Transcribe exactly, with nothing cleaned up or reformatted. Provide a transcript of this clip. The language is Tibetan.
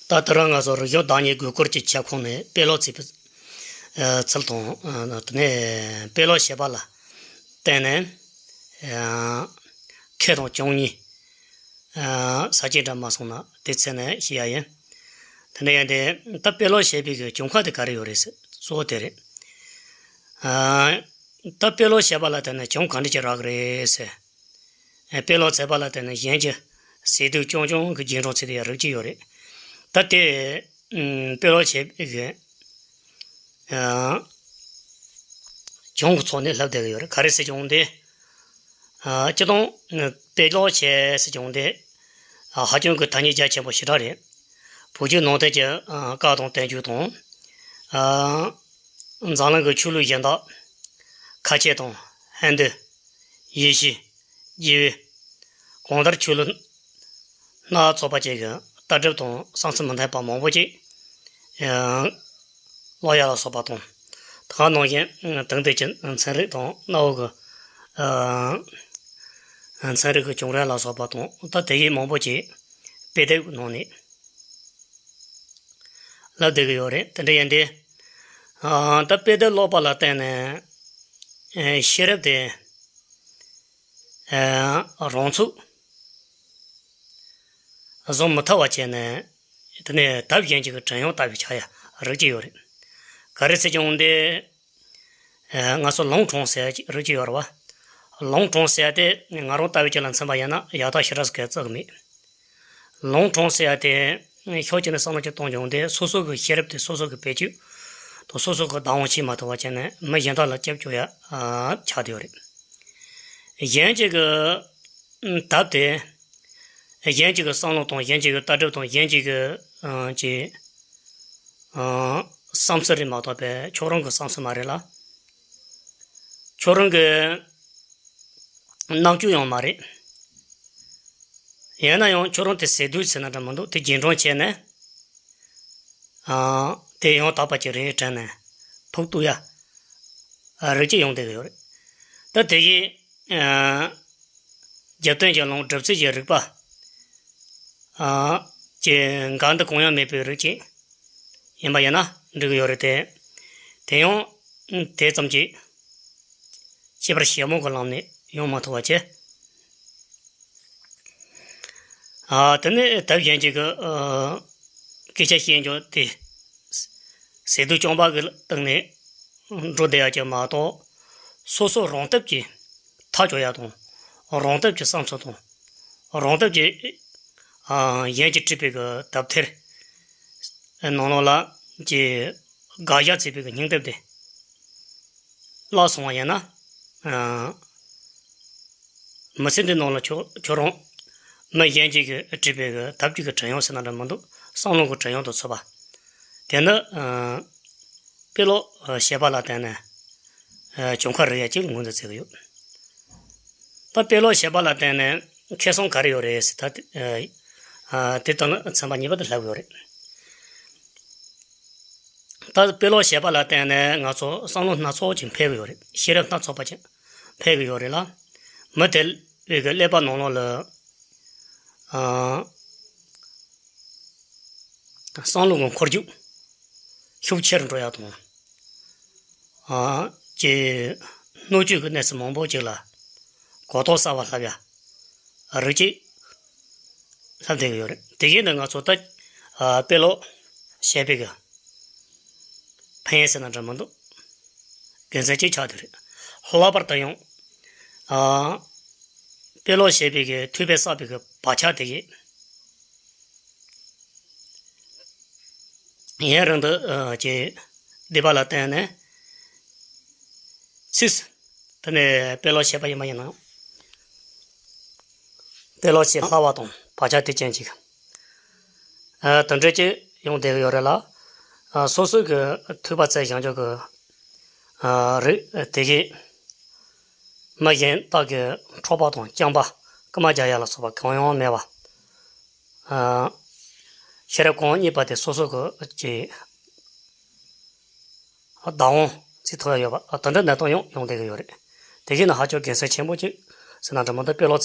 ད་ལྟ་རང་ང་ཚོ་རིག་གཞུང་བདག་ཉིད་དགོས་མཁོར་གྱི་ཁྱབ་ཁོངས་ནས་དཔེ་ཀློག་བྱེད་པའི་ཚུལ་དང་། དེ་ནས་དཔེ་ཀློག་བྱེད་པ་ལ་བརྟེན་ནས་ཁེ་དང་གྱོང་གཉིས། ས་བཅད་འདྲ་མ་སོང་ན་དེ་ཚེ་ནས་ཤེས་ཡ་ཡིན། དེ་འདྲ་ཡིན་ཏེ། ད་དཔེ་ཀློག་བྱེད་པའི་གི་གྱོང་ཁ་དེ་ག་རེ་ཡོད་རེད་ཟེར། གཙོ་བོ་དེ་རེད། ད་དཔེ་ཀློག་བྱེད་པ་ལ་བརྟེན་ནས་གྱོང་ག་འདྲ་ཅིག་རག་གི་རེད་ཟེར། དཔེ་ཀློག་བྱེད་པ་ལ་བརྟེན་ནས་གཞན་གྱི་ཟས་དུག་རྐྱང་རྐྱང་གི་རྗེས་འབྲང་ཚུལ་དེ་ཡང་རིག་གི་ཡོད་རེད། ད་དེ་དཔེ་ཀློག་བྱེད་པའི་གི་གྱོང་གི་ཚོགས་ནས་ལྷབ་བསྡད་ཀྱི་ཡོད་རེད། ག་རེ་ཟེར་གྱོང་དེ། སྤྱིར་བཏང་དཔེ་ཀློག་བྱེད་ཟེར་གྱོང་དེ་ཧ་ཅང་གི་ཐ་སྙད་རྒྱ་ཆེན་པོ་ཞེ་དྲག་རེད། བོད་བརྒྱུད་ནང་བསྟན་གྱི་བཀའ་དང་བསྟན་བཅོས་དང་། འཛམ་གླིང་གི་ཆོས་ལུགས་གཞན་དག། ཁ་ཆེ་དང་ཧིན་རྡུ། ཡེ་ཤུ། རྒྱལ་བོ། གང་ལྟར་ཆོས་ལུགས་སྣ་ཚོགས་པ་ཅིག་གི་ལྟ་གྲུབ་དང་བསམ་ཚུལ་མི་མཐུན་པ་མང་པོ་ཅིག་ཀློག་ཡ་ལ་སོགས་པ་དང་། ད་ག་ནང་བཞིན་དེང་དུས་ཀྱི་ཚན་རིག་དང་གནའ་བོ་གི་ཚན་རིག་གི་བྱུང་རིམ་ལ་སོགས་པ་དང་། ད་དེ་བཞིན་མང་པོ་ཅིག་དཔེ་དེབ་ནང་ནས་ལབ་བསྡད་ཀྱི་ཡོད་རེད། དེ་འདྲ་ཡིན་ཏེ། ད་དཔེ་དེབ་ཀློག་པ་ལ་བརྟེན་ནས་ཤེས་རབ་དེ་རང་ཚུགས་བཟུང་མི་ཐུབ་པ་བྱས་ནས། དེ་ནས་དེབ་གཞན་ཅིག་གི་དྲན་གཡོག་ལྟ་བུ་ཆགས་ཡ་རིག་གི་ཡོད་རེད། ག་རེ་ཟེར་གྱོང་དེ། ང་ཚོ་ལུང་དྲངས་ཟེར་ཡ་ཅིག་རིག་གི་ཡོད་རེད་བ། ལུང་དྲངས་ཟེར་ཡ་དེ་ང་རང་ལྟ་བུ་ཅིག་ལ་མཚོན་པ་ཡིན་ན་ཡག་ཐག་ཞེ་དྲག་ཙམ་གི་བརྩི་གི་མེད། ལུང་དྲངས་ཟེར་ཡ་དེ་ཕྱོགས་གཅིག་ནས་བསམ་བློ་ཅིག་གཏོང་གྱོང་དེ། སོ་སོ་གི་ཤེས་རབ་དེ་སོ་སོ་གི་བེད་སྤྱོད་དང་སོ་སོ་གི་བདག་དབང་བྱེད་མ་ཐུབ་པ་བྱས་ནས་མི་གཞན་དག་ལ་རྒྱབ་སྐྱོར་ཡ་ཆགས་བསྡད་ཡོད་རེད། གཞན་གཅིག་གི་དེབ་དེ། གཞན་གཅིག་གི་བསམ་བློ་དང་། གཞན་གཅིག་གི་ལྟ་གྲུབ་དང་། གཞན་གཅིག་གི་ཨ་ཅིག་ཨ་བསམ་ཚུལ་རེད་མ་གཏོགས་པའི་ཁྱོད་རང་གི་བསམ་ཚུལ་མ་རེད་ལ། ཁྱོད་རང་གི་རྣམ་འགྱུར་ཡང་མ་རེད། ཡིན་ན་ཡང་ཁྱོད་རང་དེ་ཟས་དུག་ཟེར་ན་འདྲ་མི་འདུག་དེ་རྗེས་འབྲང་བྱས་ནས། ཨ་དེ་ཡང་དག་པ་ཅིག་རེད་དྲན་ནས་ཕུགས་གཏུགས་ཡ་རིགས་ཅིག་ཡོང་བསྡད་ཀྱི་ཡོད་རེད། ད་དེ་ཡིས་ཨ་རྒྱབ་རྟེན་གྱི་ལུང་། གྲུབ་ཚུལ་གྱི་རིགས་པ། ཨ་ཀྱི་འགལ་འདུ་གང་ཡང་མེད་པའི་རིགས་ཅིག་ཡིན་པ་ཡིན་ན་འགྲིག་གི་ཡོད་རེད་དེ། དེ་ཡང་དེ་ཙམ་གྱིས་ཤེས་པར་ཞིབ་མོ་གི་ལམ་ནས་ཡོང་མ་ཐུབ་པ་བྱས། ཨ་དེ་ནས་དེབ་གཞན་གཅིག་གི་ཨ་སྐད་ཆ་བཤད་རྒྱུ་དེ་ཟས་དུག་རྐྱང་པ་གི་སྟེང་ནས་འགྲོ་བསྡད་ཡ་ཅིག་མ་གཏོགས། སོ་སོ་རང་སྟོབས་ཀྱིས་ཐག་གཅོད་ཡ་དང་། རང་སྟོབས་ཀྱིས་བསམ་ཚུལ་དང་། རང་སྟོབས་ཀྱིས་ཨ་གཞན་གྱིས་བྲིས་པའི་གི་དེབ་ཐེར་ནང་ལོགས་ལ་ཀྱི་དགག་བཞག་བྱས་པའི་གི་སྙིང་སྟོབས་དེ་བརླག་སོང་བ་ཡིན་ན། ཨ་མི་ཚེ་འདི་ནང་ལ་ཁྱོད་ཁྱོད་རང་མི་གཞན་གཅིག་གིས་བྲིས་པའི་གི་དེབ་ཀྱི་གི་དྲན་གཡོག་ཟེར་ན་འདྲ་མི་འདུག་བསམ་བློ་གི་དྲན་གཡོག་ཏུ་ཚུད་པ། དེ་ནི་ཨ་དཔེ་ཀློག་བྱེད་པ་ལ་བརྟེན་ནས་ཨ་གྱོང་ཁ་རག་ཡ་གཅིག་ལ་ངོས་འཛིན་བྱེད་ཀྱི་ཡོད། ད་དཔེ་ཀློག་བྱེད་པ་ལ་བརྟེན་ནས་ཁེ་བཟང་ག་རེ་ཡོད་རེད་ཟེར། ད་ཨ་དེ་དང་ཚན་པ་གཉིས་པ་དེ་ལབ་ཡོད་རེད། ད་དཔེ་ཀློག་བྱེད་པ་ལ་བརྟེན་ནས་ང་ཚོ་བསམ་བློ་སྣ་ཚོགས་ཅིག་འཕེལ་གྱི་ཡོད་རེད། ཤེས་རབ་སྣ་ཚོགས་པ་ཅིག་འཕེལ་གྱི་ཡོད་རེད་ལ། མི་དེ་བའི་གི་ཀླད་པ་ནང་ལོགས་ལ་ཨ་བསམ་བློ་གི་འཁོར་རྒྱུག་ཤུགས་ཆེ་རུ་འགྲོ་ཡ་དང་། ཨ་ཀྱི་སྣོད་བཅུད་ཀྱི་གནས་ཚུལ་མང་པོ་ཅིག་ལ་གོ་རྟོགས་གསར་པ་ལྷབ་ཡ་རིགས་ཅིག་ལྷབ་བསྡད་ཀྱི་ཡོད་རེད། དེ་བཞིན་དུ་ང་ཚོ་ད་ཨ་དཔེ་ཀློག་བྱེད་པའི་གི་ཕན་ཡོན་ཟེར་ན་འདྲ་མི་འདུག་དགེ་མཚན་ཅིག་ཆགས་བསྡད་རེད། ལྷག་པར་དུ་ཡང་ཨ་དཔེ་ཀློག་བྱེད་པའི་གི་ཐོས་པས་བསགས་པའི་གི་བག་ཆགས་དེ་གིས་ཡུན་རིང་དུ་ཨ་ཀྱི་བསྡད་པ་ལ་བརྟེན་ནས། ཚིག་དེ་ནས་དཔེ་ཀློག་བྱེད་པ་ཡིན་པ་ཡིན་ན། དཔེ་ཀློག་བྱེད་སླ་བ་དང་བག་ཆགས་དེ་ཅན་ཅིག་ཨ་དེ་འདྲ་ཅིག་ཡོང་བསྡད་ཀྱི་ཡོད་རེད་ལ། ཨ་སོ་སོའི་གི་ཐོས་པ་བཙལ་བཞེངས་རྒྱུ་གི་ཨ་རིགས་དེ་གིས་མི་གཞན་དག་གི་འཕྲོག་པ་དང་རྐྱང་པ་རྐུ་མ་རྒྱག་ཡ་ལ་སོགས་པ་གང་ཡང་མེད་པ། ཨ་ཤེས་རབ་གང་རྙེད་པ་དེ་སོ་སོ་གི་ཀྱི་བདག་དབང་བྱེད་ཐུབ་ཡ་ཡོད་པ། ཨ་དེ་འདྲ་གནས་སྟངས་ཡང་ཡོང་བསྡད་ཀྱི་ཡོད་རེད། དེ་གིས་ནི་ཧ་ཅང་དགེ་མཚན་ཆེན་པོ་ཅིག་ཟེར་ན་འདྲ་མི་འདུག་དཔེ་ཀློག